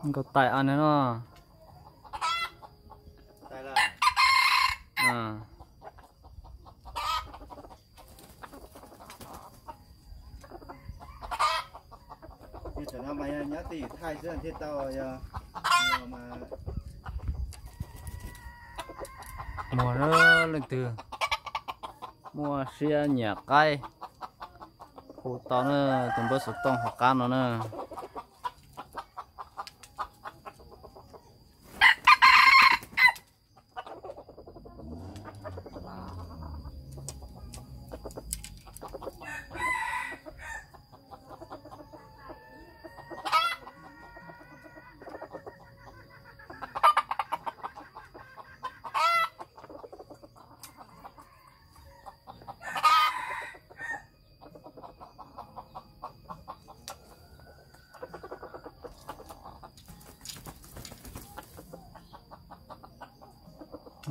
Nkaus tais a no. Tam no mas yog nyob twj ywm thaij xwb thiaj tau, yog muag na, leej twg muaj siab nyiam qaib hu tau na, tus npawb xov tooj hauv qab no na.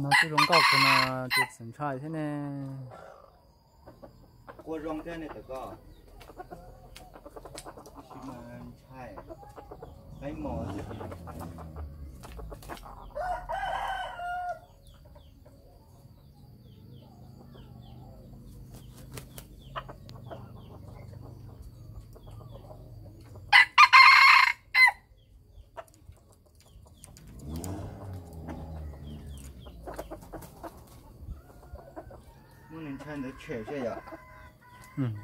No twb zoo nkauj kawg no, ces txawm ntshai thiab ne. Qua zoo thiab ne tawm koj. Ntshai, qaib mos. Muab nws ntshai ntawd tshem seb yom.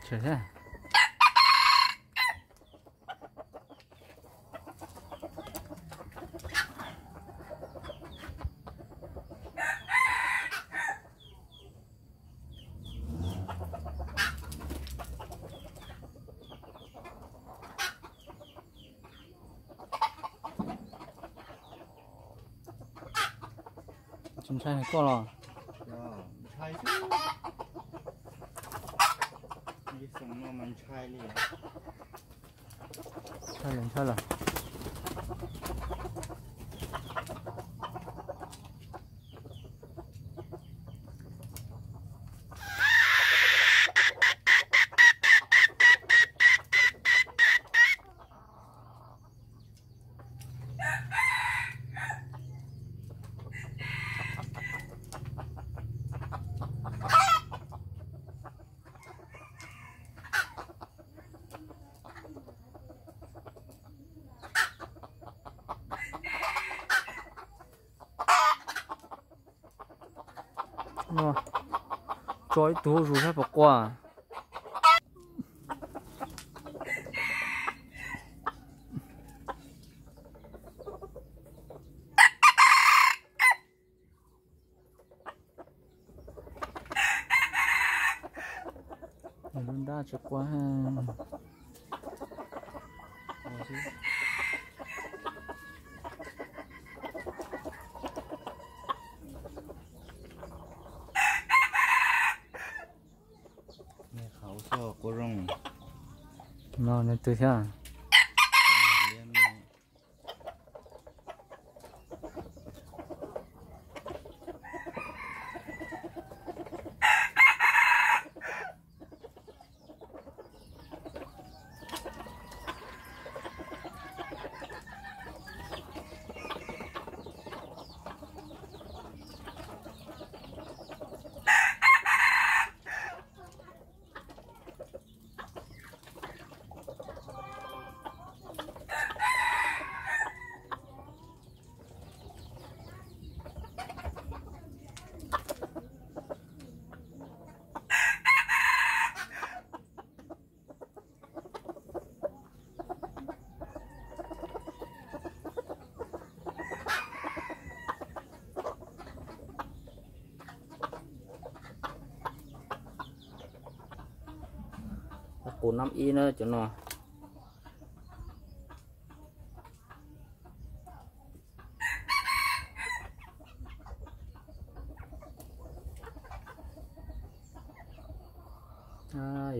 Tshem seb. Tsis ntshai koj los? Ntshai xwb. Xyoo no mas ntshai li. Ntshai lawm, ntshai lawm. Tso ib tug zuj zus sab pem quas. Lub nrab tsis qua. No nws twg thiab? Qus nab ib na cov no.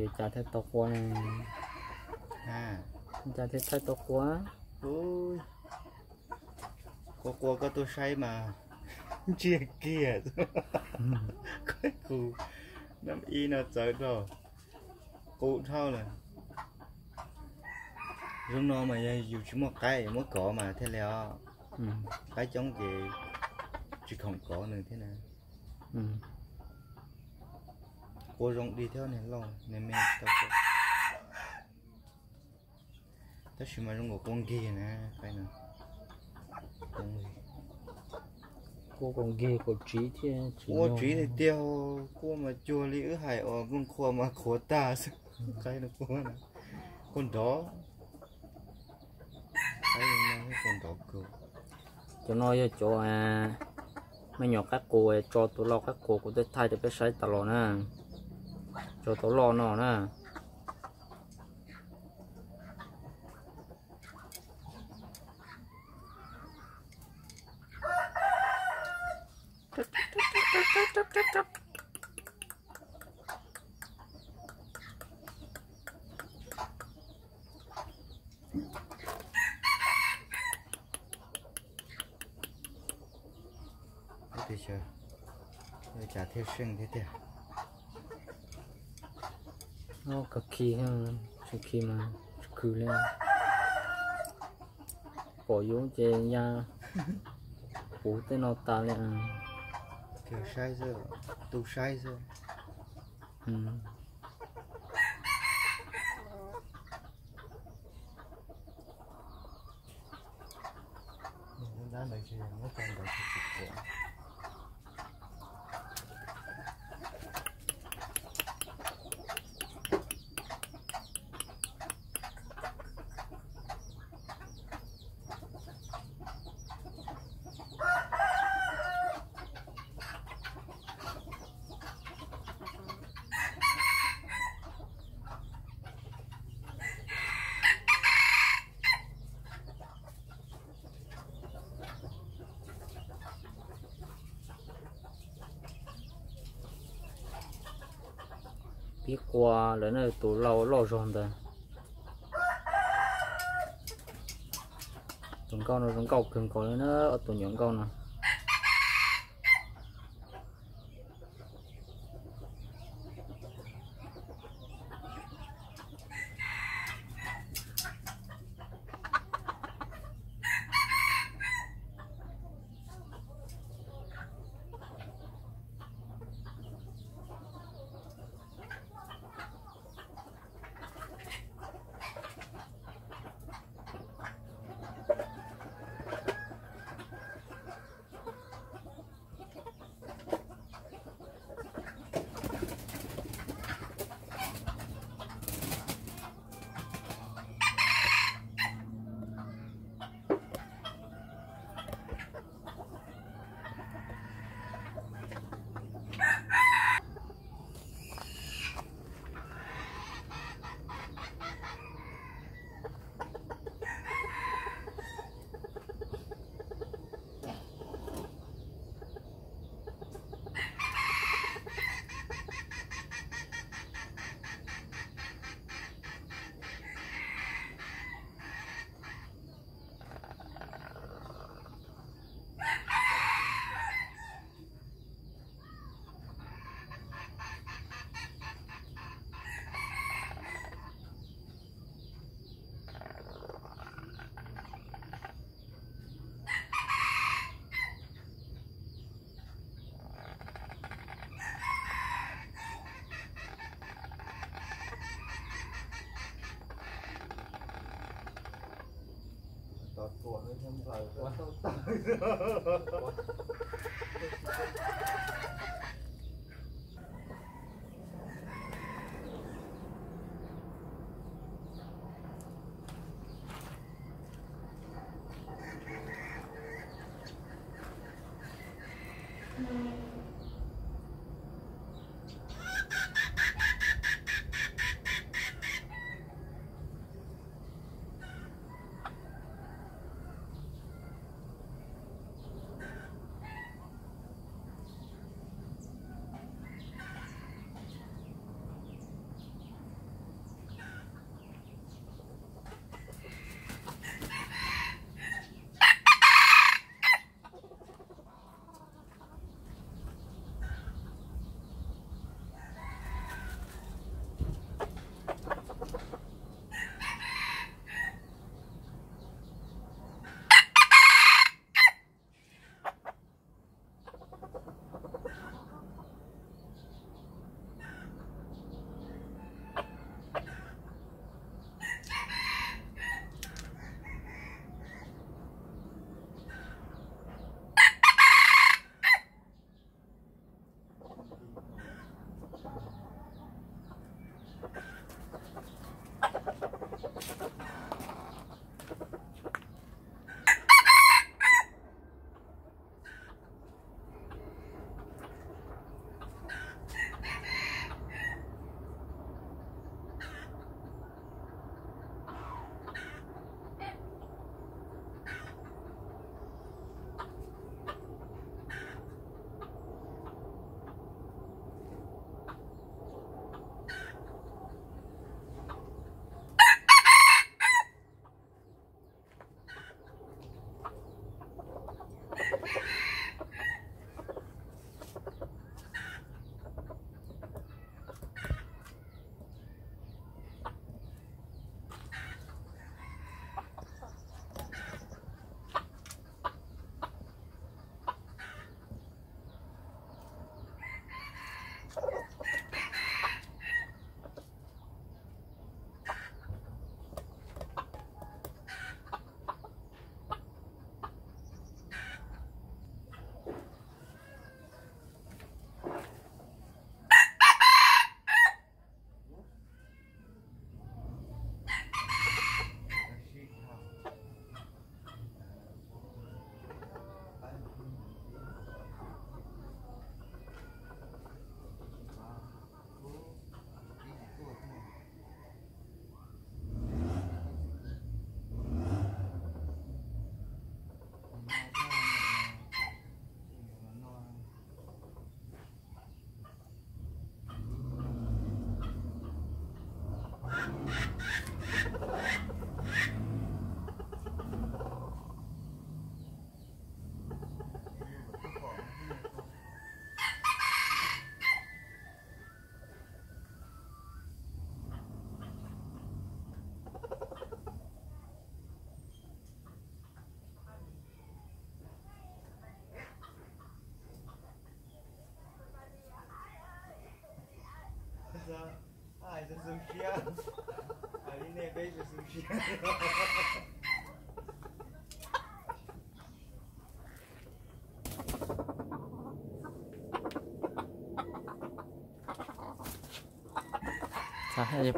Yuav cas thiaj tau qua ne? Cas thiaj thaij tau qua? Qua qua koj tuaj saib mas ntsiag kiag. Kuv nab ib no txawv dhau, qus dhau lawm. Zoo no mas yog yus tsis muaj qaib yuav muab kov mas thiaj li os. Qaib coob ces tsis khoom kov nws thiab na. Qua zoo dig thiab, niag loj niag me tau. Tab sis mas zoo nkaus qua nkig na, qaib no. Qua nkig, qua tsiv thiab, qua tsiv tiag tiag, qua mas cuag li wb hais uas nplooj qhuav mas qhuav tag xwb. Qaib no qua, qua nrov. Qaib no qua nrov kawg. Cov no yog cov me nyuam qaib qus, tso tus lau qaib qus kuv twb thaij rau peb saib tas los na. Tso tau loj no na. Ua cas thiaj seej thiab tiag. Kawg khi, tsis khi mas tsis khwv li. Pom yus ces ya puv tej no tas li. Saib xwb, tu saib xwb. Pib qua lawm na, tus lau loj zog ntawd. Tus nkauj no zoo nkauj kawg nkaus li na, ob tus nyuam nkauj no.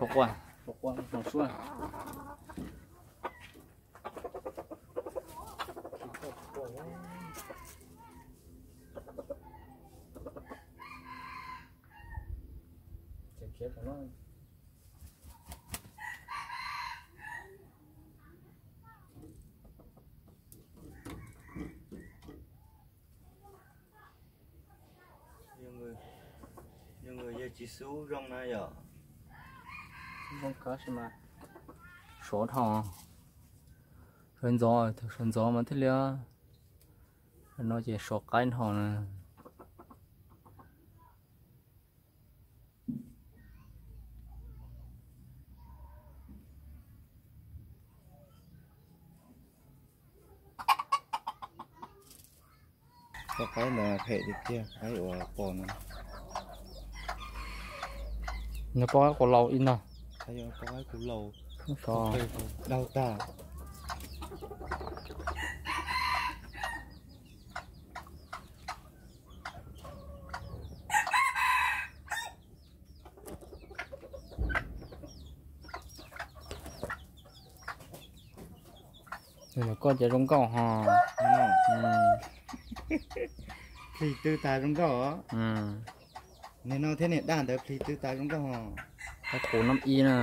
Pov quaj, pov quaj no suab. Yog tsis xub zoo na yom. Zoo kawg mas. Sov dhau. Sov ntxov, sov ntxov mas thiaj li. No ces sov qaib dhau na. Cov qaib ntawd phem tiag tiag, qaib uas pom no. Nws poj qaib kuv laus ib no. Poj qaib kuv laus. Dhau tag. Koj ces zoo nkauj ho. Plig tw tas zoo nkauj os. Niag no thiab niag daj ntawd plig tw tas zoo nkauj ho. Qaib qus nab ib na.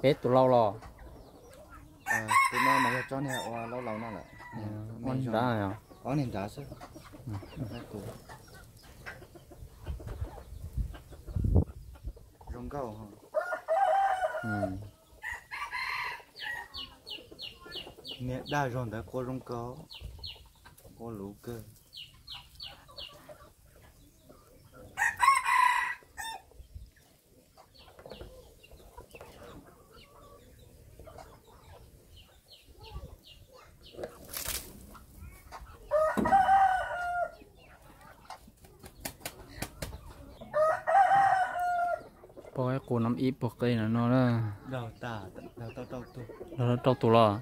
Peb tus laus los? Tus no mas yog tsob niag ua laus laus no lawm. Ob niag nrad xwb. Zoo nkauj. Niag daj zog ntawd quaj zoo nkauj, quaj luv kawg. Poj qaib qus nab ib puag qe no na. Rau tus los?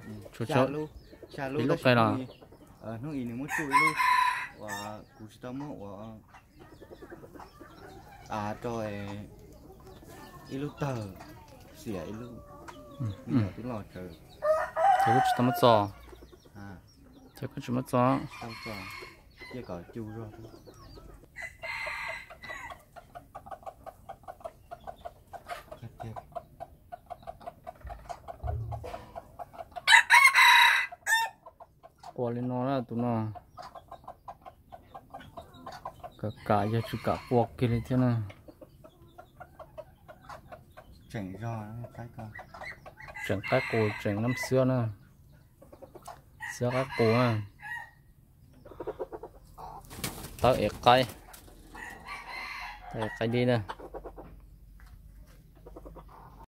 Ib lub qe los? Hnub i nws muab tsuj ib lub, kuv tsis tau muab ua, av rau ib lub tawg, xiam ib lub, nws twb los tsawv. Ces koj tsis tau muab txo. Ces koj tsis muab txo. Cia kom cu zog. Qua li no na tus no. Kam kam yog tsis kam qua kiag li thiab na. Tseem qaib qus tseem nab xiab na. Xiab qaib qus na. Tawb ev qaib, tawb ev qaib dib na.